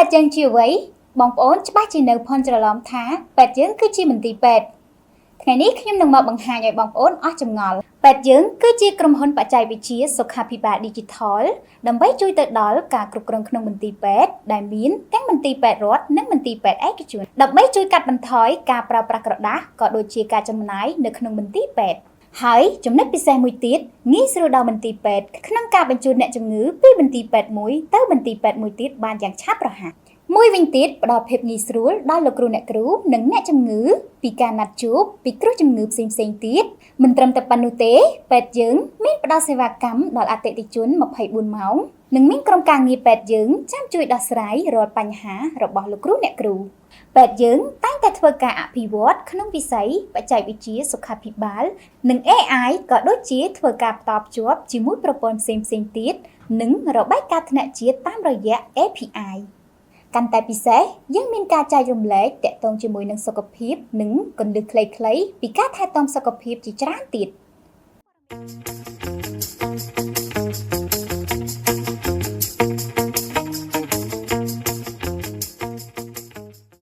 ពេទ្យយើងជាអ្វីបងប្អូនច្បាស់ជានៅភ័ន្តច្រឡំថាពេទ្យយើងគឺជាមន្ទីរពេទ្យថ្ងៃនេះខ្ញុំនឹងមកបង្ហាញឲ្យបងប្អូនអស់ចម្ងល់ពេទ្យយើងគឺជាក្រុមហ៊ុនបច្ចេកវិទ្យាសុខាភិបាល Digital ដើម្បីជួយទៅដល់ការគ្រប់គ្រងក្នុងមន្ទីរពេទ្យដែលមានទាំងមន្ទីរពេទ្យរដ្ឋនិងមន្ទីរពេទ្យឯកជនដើម្បីជួយកាត់បន្ថយការប្រើប្រាស់ក្រដាសក៏ដូចជាការចំណាយនៅក្នុងមន្ទីរពេទ្យហើយចំណុចពិសេសមួយទៀតងាយស្រួលដល់មន្ទីរពេទ្យក្នុងការបញ្ជូនអ្នកជំងឺពីមន្ទីរពេទ្យមួយទៅមន្ទីរពេទ្យមួយទៀតបានយ៉ាងឆាប់រហ័សមួយវិញទៀតផ្ដល់ភាពងាយស្រួលដល់លោកគ្រូអ្នកគ្រូនិងអ្នកជំងឺពីការណាត់ជួបពីគ្រោះជំងឺផ្សេងៗទៀតមិនត្រឹមតែប៉ុណ្ណោះទេពេទ្យយើងមានផ្ដល់សេវាកម្មដល់អតិថិជន24ម៉ោងនិងមានក្រុមការងារពេទ្យយើងចាំជួយដោះស្រាយរាល់បញ្ហារបស់លោកគ្រូអ្នកគ្រូពេទ្យយើងតែងតែធ្វើការអភិវឌ្ឍក្នុងវិស័យបច្ចេកវិទ្យាសុខាភិបាលនិង AI ក៏ដូចជាធ្វើការតភ្ជាប់ជាមួយប្រព័ន្ធផ្សេងៗទៀតនិងរបាយការណ៍ថ្នាក់ជាតិតាមរយៈ API កាន់តែពិសេសយើងមានការចែករំលែកទាក់ទងជាមួយនឹងសុខភាពនិងគន្លឹះខ្លីៗពីការថែទាំសុខភាពជាច្រើនទៀត។